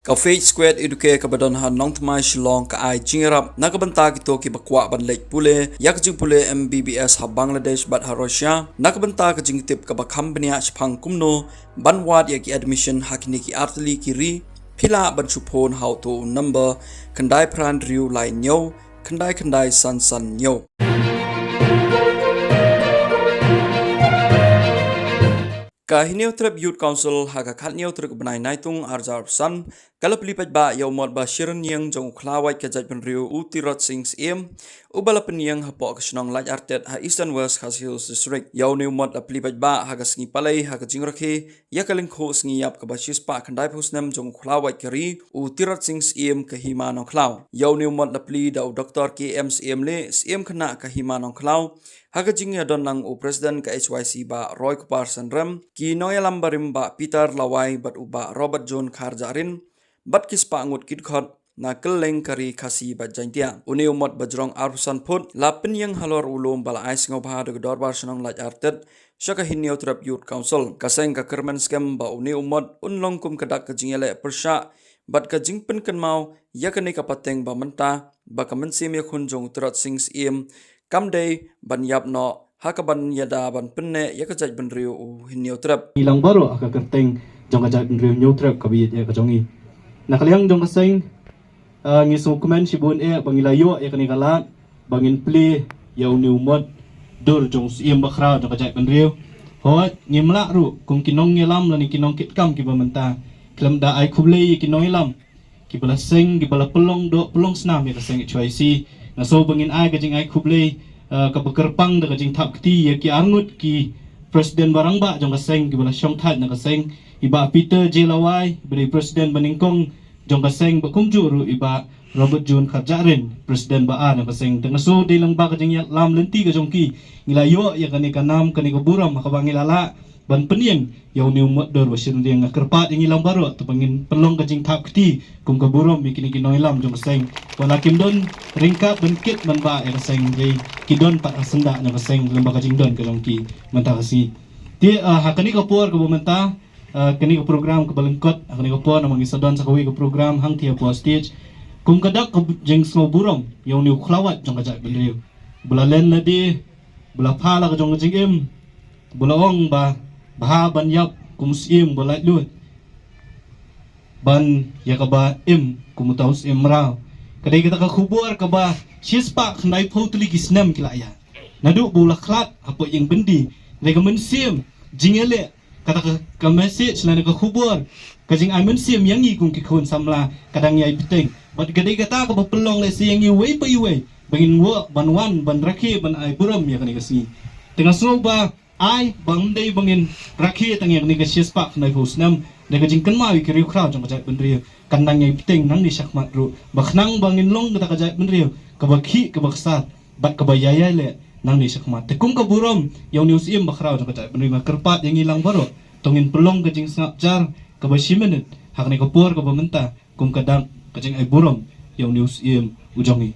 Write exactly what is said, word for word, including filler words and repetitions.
Ka Faith Square Educare kaba don ha Nongthymmai Shillong ka ai jingïarap na ka bynta kito kiba kwah ban leit pule ïa ka jingpule M B B S ha Bangladesh bad ha Russia, na ka bynta ka jingtip kaba kham bniah shaphang kumno ban wad ïa ki admission ha kine ki artylli ki ri. Phi lah ban shu phone ha uto u number khyndai phra hynriew lai hynñiew khyndai khyndai san san hynñiew. Ka Hynñiewtrep Youth Council ha ka khathynñiew tarik u bnai Naitung arhajar arphew san ka la plie paidbah ïa u mot ba shi rynïeng jong u khlawait ka jaitbynriew u Tirot Sing Syiem, uba la pynïeng hapoh ka shnong Laitartet ha Eastern West Khasi Hills District. Ïa une u mot la plie paidbah ha ka sngi Palei ha ka jingrakhe ïa ka lyngkhuh sngi ïap kaba shispah khyndaiphew snem jong u khlawait ka ri u Tirot Sing Syiem ka Hima Nongkhlaw. Ïa une u mot la plie da u Doktor K M Syiemlieh, Syiem Khynnah ka Hima Nongkhlaw, ha ka jingïadon lang u President ka H Y C Bah Roykupar Synrem, ki nongïalam barim Bah Peter Lawai bad u Bah Robert John Kharjahrin, bad ki spah ngut ki dkhot na kylleng ka ri Khasi bad Jaintia. Une u mot ba jrong arphew san phut la pynïeng halor u lum ba la ai sngewbha da ka Dorbar Shnong Laitartet sha ka Hynñiewtrep Youth Council. Ka seng ka kyrmen skhem ba une u mot un long kum ka dak ka jingïaleh pyrshah bad ka jingpynkynmaw ïa kane ka pateng ba mynta ba ka mynsiem ïakhun jong u Tirot Sing Syiem kam dei ban ïap noh ha kaban ïada ban pynneh ïa ka jaitbynriew u Hynñiewtrep. Ngi lang baroh ha ka kyrteng jong ka jaitbynriew Hynñiewtrep kaba ïeit ïa ka jong ngi. Na ka liang jong ka seng, ah, ngi sngewkmen shibun eh ba ngi la ïoh ïa kane ka lad ba ngin plie ïa une u mot dur jong u Syiem bakhraw jong ka jaitbynriew. Hooid, ngim lah ruh kum ki nongïalam lane ki nongkitkam kiba mynta, khlem da ai khublei ïa ki nongïalam kiba la seng, kiba la pynlong doh pynlong snam ïa ka seng H Y C. Nga sngew ba ngin ai ka jingai khublei, eh, kaba kyrpang da ka jingthap kti ïa ki arngut ki president ba rangbah jong ka seng kiba la shongthait na ka seng, i Bah Peter J Lawai ba dei president ba nyngkong jong ka seng, bad kumjuh ruh i Bah Robert John Kharjahrin, president ba ar jong ka seng. Te nga sngew dei lang ba ka jingïalam lynti ka jong ki ngi la ïoh ïa kane ka nam, kane ka burom ha kaba ngi la lah ban pynïeng ïa une u mot dur ba shi rynïeng. Nga kyrpad ïa ngi lang baroh te ba ngin pynlong ka jingthap kti kum ka burom ïa kine ki nongïalam jong ka seng. Wat la kim don ryngkat ban kit ban bah ïa ka seng, hynrei ki don pat ha syndah jong ka seng lem bad ka jingdon ka jong ki mynta ka sngi. Te, ah, ha kane ka por kaba mynta, ah, kane ka program kaba lyngkot, ha kane ka por namar ngi sa don sa kawei ka program hangtei hapoh stage. Kum ka dak ka bu-, jingsngewburom ïa une u khlawait jong ka jaitbynriew ba la len lade, ba la pha la ka jong ka jingim, ba la ong ba bha ban ïap kum u Syiem ba laitluid ban ïa kaba im kum uta u Syiem mraw. Ka dei kata ka khubor kaba shispah khyndaiphew tylli ki snem ki la ïa, naduh ba u la khlad hapoh ïing byndi. Ka dei ka mynsiem jingïaleh, kata ka, ka message lane ka khubor, ka jingai mynsiem ïa ngi kum ki khun samla ka dang ïai bteng. Bad ka dei kata kaba pynlong lehse ïa ngi uwei pa uwei ba ngin wan, ban wan ban rakhe ban ai burom ïa kane ka sngi. Te nga sngew ba ai ba ym dei ba ngin rakhe tang ïa kane ka shispah khyndaiphew snem, da ka jingkynmaw ïa ki riewkhraw jong ka jaitbynriew kan nang ïai bteng nangne shakhmat ruh, ba khnang ba ngin long kata ka jaitbynriew kaba khih kaba ksad bad kaba ïai ïaleh nangne shakhmat. Te kum ka burom ïa une u Syiem bakhraw jong ka jaitbynriew, nga kyrpad ïa ngi lang baroh to ngin pynlong ka jingsngap jar kaba shi minit ha kane ka por kaba mynta kum ka dak ka jingai burom ïa une u Syiem u jong ngi.